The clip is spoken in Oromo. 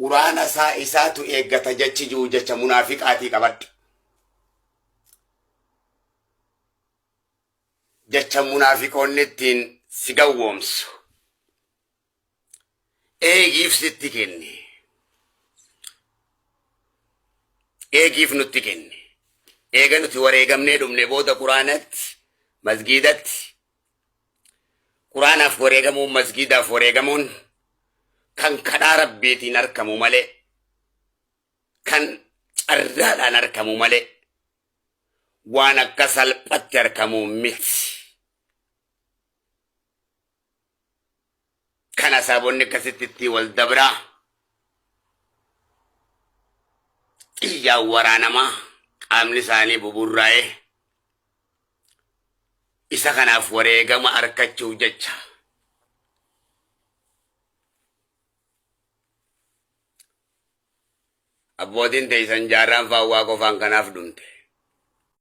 Quraana isaa isaatu eeggata jechi jiru jecha munaafiqaatii qabadhu. Jecha munaafiqoonni ittiin si gawwoomsu. Eegiif sitti kenne. Eegiif nutti kenne. Eega nuti wareegamnee dhumne booda Quraanatti, masgiidatti, Quraanaaf wareegamuun, masgiidaaf wareegamuun kan kadhaa Rabbiitiin arkamu malee, kan carraadhaan arkamu malee, waan akka salphatti arkamu miti. Kana saabonni akkasitti itti wal dabraa xiyyaan waraanamaa qaamni isaanii buburraa'ee isa kanaaf wareegama arkachuuf jecha abbootiin teessan jaarraan faawwaa qofaan kanaaf dhumte.